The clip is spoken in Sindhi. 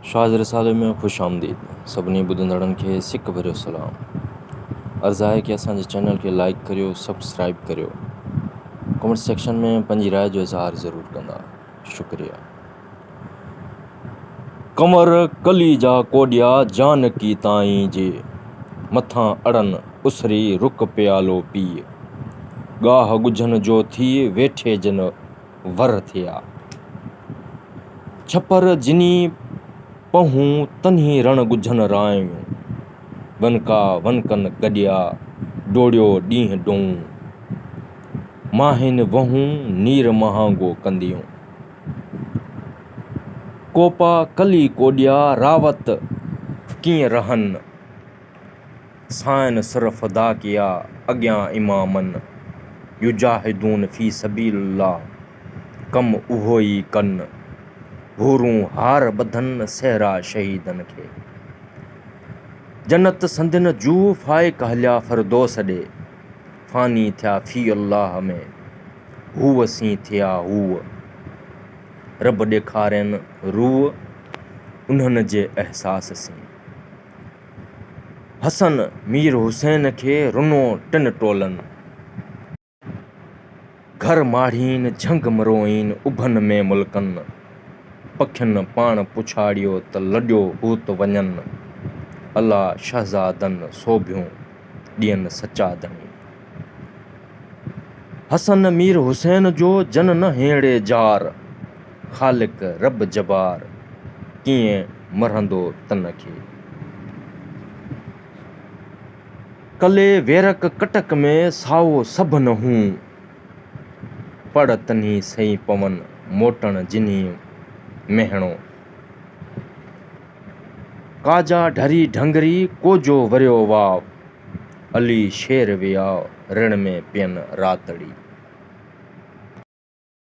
شاهه جي رسالي ۾ خوش آمديد سڀني ٻڌندڙن کي سڪ ڀريو سلام عرض آهي ڪي اسان جي چينل کي لائڪ ڪريو سبسڪرائب ڪريو ڪمينٽ سيڪشن ۾ پنهنجي راء جو اظهار ضرور ڪندا شڪريا ڪنور ڪلي جا ڪوڏيا جانڪي تائين جي مٿان اڙن اسري رڪ پيالو پيء گاهه ڳجهن جو ٿي ويٺي جن ور ٿيا. ڇپر جني پنهون تنهي رڻ ڳجهن رانئيون. ونڪا ونڪن گڏيا، ڊوڙيو ڏينهن ڊوئون. ماهين وهون نير مهانگو ڪنديون. ڪوپا ڪلي ڪوڏيا، راوت ڪيئن رهن. سائن سر فدا ڪيا اڳيان امامن، يجاهدون في سبيل الله ڪم اهو ئي ڪن، حورون هار ٻڌن سهرا شهيدن کي. جنت سندين جوء فائق هليا فردوس ڏي، فاني ٿيا في الله ۾ هو سين ٿيا هو، رب ڏيکارين روء انهن جي احساس سين. حسن مير حسين کي رنو ٽن ٽولن. گهر ماڙين جهنگ مروئين اڀن ۾ ملڪن. پکين پاڻ پڇاڙيو ته لڏيو هوت وڃن. الا شهزادن سوڀيون ڏين سچا ڌڻي. حسن مير حسين جو جن نه هينئڙي جار. خالق رب جبار ڪيئن مرهندو تن کي. قلعي ويرڪ ڪٽڪ ۾ سائو سڀ نه هون. پڙ تنهي سئي پون موٽڻ جنهي مهڻو. ڪاجا ڍري ڍنگري ڪوجو وريو واء. علي شير ويا رڻ ۾ پين راتڙي.